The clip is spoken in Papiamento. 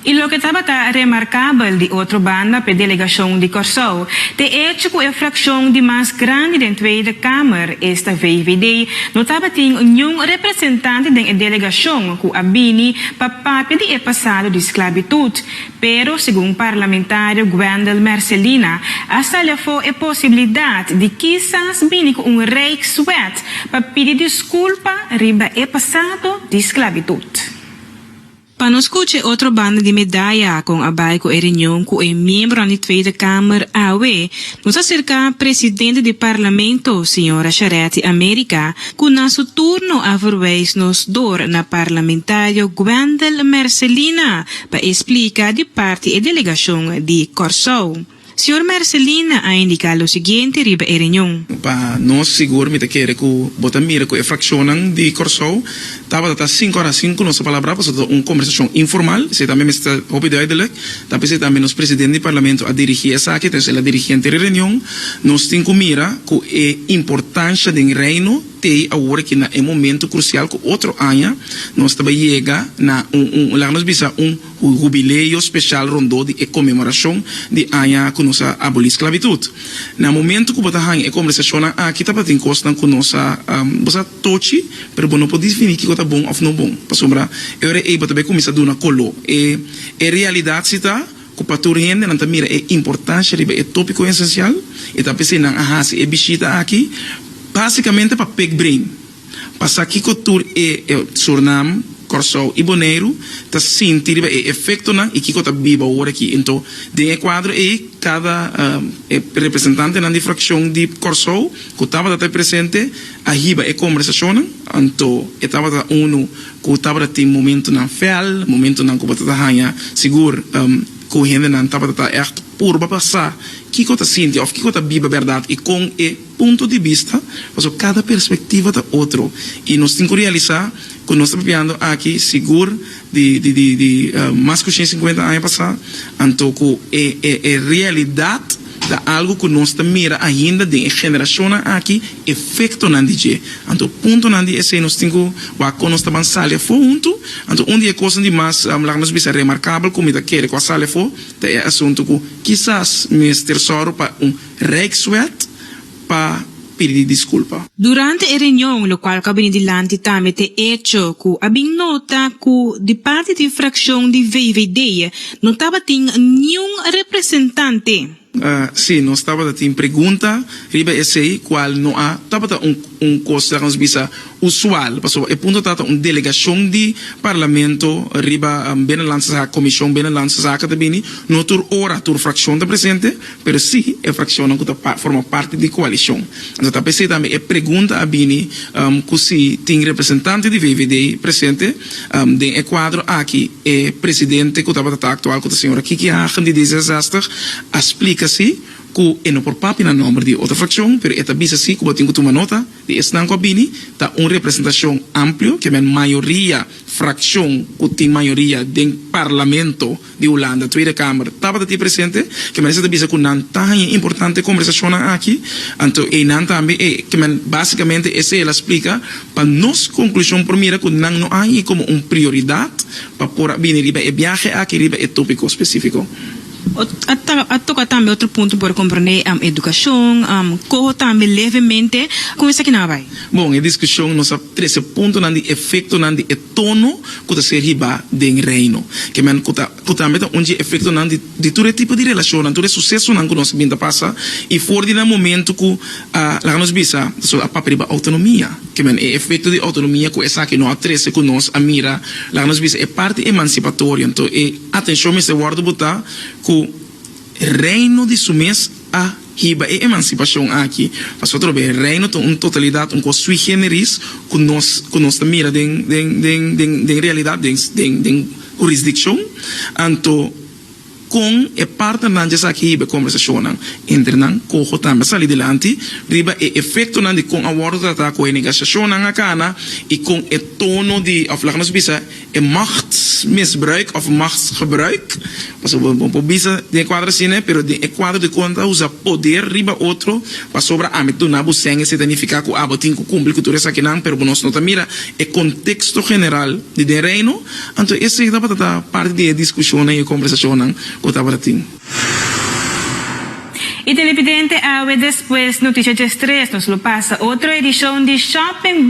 I loke tabata remarkabel di otro banda p'e delegashon di Kòrsou, t'e echo ku e frakshon di mas grandi den Tweede Kamer, esta VVD, no tabatin niun representante den e delegashon ku a bini pa papia di e pasado di sklabitut. Pero, segun parlamentario Gwendell Mercelina, a sali afó e posibilidat di kisas bini ku un Rijkswet pa pidi diskulpa riba e pasado di sklabitut. Pa nos skucha e otro banda di medaya kon a bai ku e reunion ku e miembronan di Tweede Kamer awe, nos a serka presidente di Parlamento, señora Charetti America, ku na su turno a verwijs nos dor na parlamentario Gwendell Mercelina pa e splika di parti e delegashon di Kòrsou. Señor Mercelina a indica lo siguiente riba e reunion. Pa nos sigur mi ta kere ku bo ta mira ku e frakshonnan di Kòrsou tabata ta sinku ora sin ku nos a palabrá pasobra ta un kombersashon informal, esei tambe mester ta hopi duidelik. Ta p'esei tambe nos presidente di parlamento a dirigí esaki, entonces el a dirigí henter e reunion. Nos tin ku mira ku e importansha den Reino t'ei awor aki na e momento krusial ku otro aña nos ta bai yega na un un laga nos bisa un Hubileo speshal rondó di e konmemorashon di aña ku nos a abolí sklabitut. Na momentu ku bo ta haña e kombersashonnan aki tabatin kosnan ku nos a bo sa tochi pero bo no por definí kiko ta bon òf no bon pasobra e ora ei bo ta bai kuminsá duna koló. E e realidat si ta ku pa tur hende nan ta mira e importansha riba e tópiko esensial i ta p'esei nan a hasi e bishita aki básikamente pa pik brain. Pa sa kiko tur e Surnam, Kòrsou i Boneiru ta sinti riba e efektonan i kiko ta biba awor aki. Anto den e kuadro ei kada e representantenan di frakshon di Kòrsou ku tabata ta presente a hiba e kombersashonnan. Anto e tabata unu ku tabata tin momentunan fèl, momentunan ku bo ta ta haña sigur ku hendenan tabata ta ègt purba pa sa kiko ta sinti òf kiko ta biba bèrdat i kon e. Punto di bista, pasobra kada perspektiva ta otro i nos tin ku realisá ku nos ta papiando aki sigur di di di di mas ku 150 aña pasá, anto ku e e e realidat ta algu ku nos ta mira ainda den e generashonnan aki efektonan di dje. Anto puntonan di esei nos tin ku wak kon nos ta ban sali afó huntu. Anto un di e kosnan di mas laga nos bisa remarkabel ku mi ta kere ku a sali afó ta e asuntu ku kisas mester sòru pa un Rijkswet pa pidi disculpa. Durante e reunion, locual cu a bini dilanti tambe t'e echo cu a bin nota cu di parti di fraccion di VVD no tabatin niun representante. Sí, nos tabata tin pregunta riba esey, cual no a tabata un un cos laga nos bisa usual, pasobra e punto ta ta un delegacion di Parlamento riba Binnenlandse Zaken, Comision Binnenlandse Zaken ta bini, no tur ora tur fraccion ta presente. Pero sí e frakshonnan ku ta forma parti di koalishon. Anto ta p'esei tambe e pregunta a bini ku si tin representante di VVD presente. Den e kuadro aki e presidente ku tabata ta aktual ku ta señora Kiki Hagen di D66 a splika sí ku e no por papia na nòmber di e otro frakshon pero e ta bisa sí ku bo tin ku tuma nota di esnan ku a bini ta un representashon amplio ke men mayoria frakshon ku tin mayoria den parlamento. Di Hulanda, Tweede Kamer, tabata tin presente, ke men esei ta bisa ku nan ta haña importante kombersashonnan aki, anto einan tambe e ke men basikamente esei el a splika pa nos konklushon por mira ku nan no a haña komo un prioridat pa por a bini riba e biahe aki riba e topiko spesifiko. A toka tambe otro punto por komprende edukashon, koho tambe levemente, kon esakinan a bai? Bon, e diskushon nos a trese puntonan di efektonan di e tono ku ta ser hibá den Reino. Ke men ku ta ku tambe ta un dje efektonan di di tur e tipo di relashonnan, tur e susesonan ku nos a bin ta pasa i for di nan momentu ku a laga nos bisa pasobra a papia riba outonomia. Ke men e efekto di outonomia ku esaki no a trese ku nos a mira laga nos bisa e parti emansipatorio. Anto e atenshon mester wòrdu botá ku Reino di su mes a hiba e emansipashon aki. Pasobra atrobe e Reino ta un totalidat, un kos sui generis ku nos ku nos ta mira den den den den den realidat, den den den hurisdikshon. Anto. Kon e partnernan dje esaki hiba e kombersashonnan entre nan, Coho tambe a sali dilanti riba e efektonan di kon a wòrdu tratá ku e negasiashonnan a kana i kon e tono di, òf laga nos bisa e machtsmisbruik òf machtsgebruik, pasobra bo por bisa den e kuadro asina, pero den e kuadro di kon ta usa poder riba otro pasobra ami duna bo sèn esei ta nifiká ku abo tin ku kumpli ku tur esakinan, pero bo nos no ta mira e konteksto general di den Reino. Anto esei tabata ta parti di e diskushonnan i e kombersashonnan ku tabata tin. I televidente awe despues Noticia 13 nos lo pasa otro edishon di Shopping.